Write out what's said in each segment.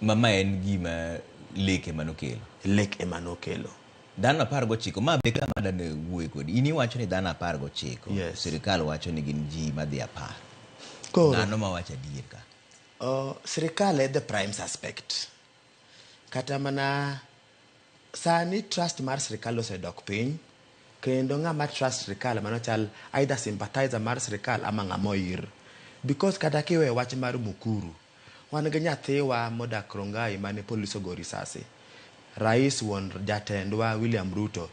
Ma en gima lek ema nokelo. Lek ema nokelo. Dhano 19, ma be kama adwa wuoye kodi. In iwacho ni dhano 19. Yes. Sirikal wacho ni gin ji madhi 10. Koro Ng'ano mawacho adier ka? Sirikal e the prime suspect. Kata mana sani trust mar sirikal osedok piny, kendo ng'ama trust sirikal mano chal either sympathizer mar sirikal ama ng'ama oir. Because kata kiweyo wach mar Mukuru, wan gi nyathiwa modak Rongai mane polis ogo risasi. Rais wuon jatendwa William Ruto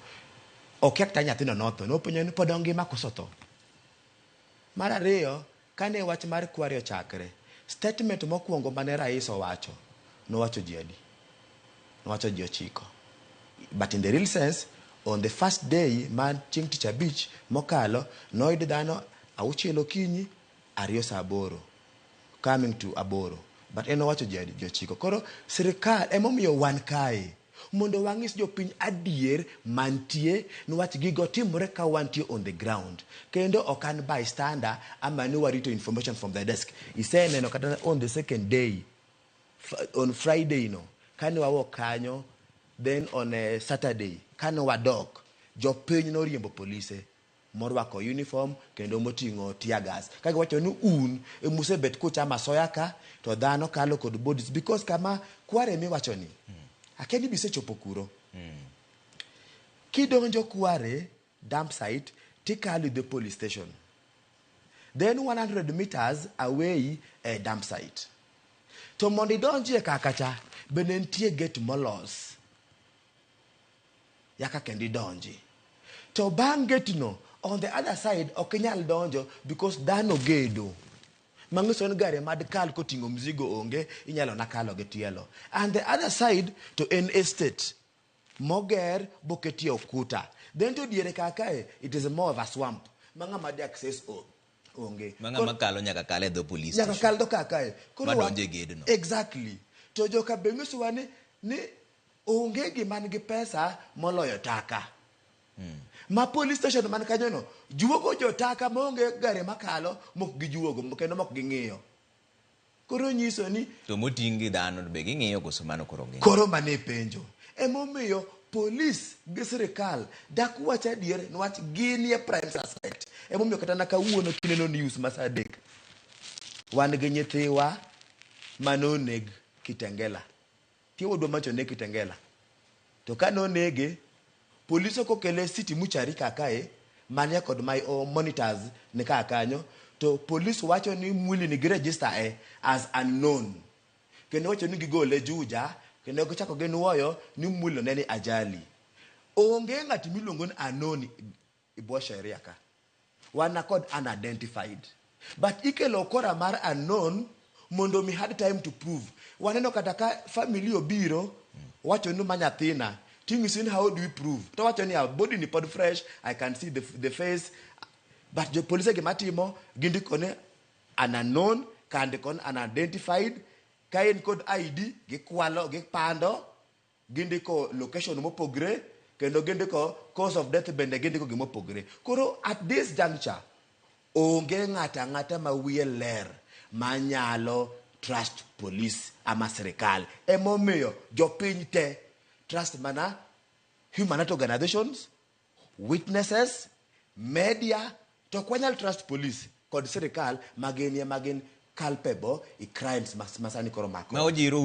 okia kata nyathino notho, nopenjo ni pod ongima koso otho. Mar ariyo, kane wach mar kware ochakre, statement mokwongo mane rais owacho, nowacho ji adi? Nowacho ji 9. But in the real sense, on the first day mar chieng' tich abich mokalo, noyud dhano 6 okinyi, 2 saa 8, coming to 8. But en owacho ji adi? Ji 9. Koro sirikal emomiyo wan kae mondo wang'is jopiny adier mantie, niwach gigo timore ka wantie on the ground. Kendo ok an bystander ama ni warito information from the desk. Iseneno kata on the second day, on Friday no, kane wawuok kanyo, then on a Saturday, kane wadok, jopiny noriembo polise morwako uniform kendo moting'o tear gas. Ka giwacho ni un emusebet kuchamo asoya ka, to dhano kalo kod bodies, because kama kware miwacho ni, akia ni bisechopo kuro. Kidonjo kware dump site, tikalo the police station. Then 100 meters away e dump site. To mondo idonjie kaka cha, bende nitie gate molos. Yaka kendo idonji. To bang' gate no, on the other side, ok inyal donjo because dhano gedo. Manyiso ni gari mad kal koting'o mzigo onge, inyalo na kalo gi tielo. And the other side to en estate moger boketie okuta. Then to diere kakae, it is more of a swamp. Ma ng'ama di access onge. Ma ng'ama kalo nyaka kal e dho police Nyaka station. kal dho kakae. Koro Madonjo e gedo no. Exactly. To joka be nyisowa ni onge gima nigi pesa moloyo taka. Ma police station man kanyo no, juogo jotaka maonge gari makalo, mok gijuogo, kendo mok ging'iyo. Koro nyiso ni To moting' gi dhano be ging'iyo koso mano koro ging'iyo? Koro mano e penjo. Emomiyo polis gi sirikal dak wach adier niwach ginie prime suspect. Emomiyo kata na kawuono kineno news ma saa 3, wan gi nyithiwa manoneg Kitengela. Tie wuodwa macho oneg Kitengela. To ka nonege, polis ok okele city mortuary kakae, manie kod my own monitors ni kaka kanyo, to polis wacho ni mwili ni gi register e as unknown. Kendo wacho ni gigole Juja, kendo gichako ginuoyo ni mwili ne ni ajali. Onge ng'at miluongo ni unknown e bwo sheria ka. Wan kod unidentified. But ikelo okora mar unknown mondo mi had time to prove. Waneno kata ka family obiro, wacho ni ma nyathina, ting'isi ni how do we prove? To wacho ni body ni pod fresh, I can see the face. But jo polise gima timo, gindiko ni an unknown, ka ndiko ni unidentified, ka en kod ID, gikwalo, gipando, gindiko location mopogre, kendo gindiko cause of death bende gindiko gimopogre. Koro at this juncture, onge ng'ato ang'ata ma wiye ler manyalo trust police ama sirikal. Emomiyo jopiny te trust mana human rights organizations, witnesses, media, to ok wanyal trust police kod sirikal magin ema gin culpable i crimes ma sani koro mako. Ma ojiro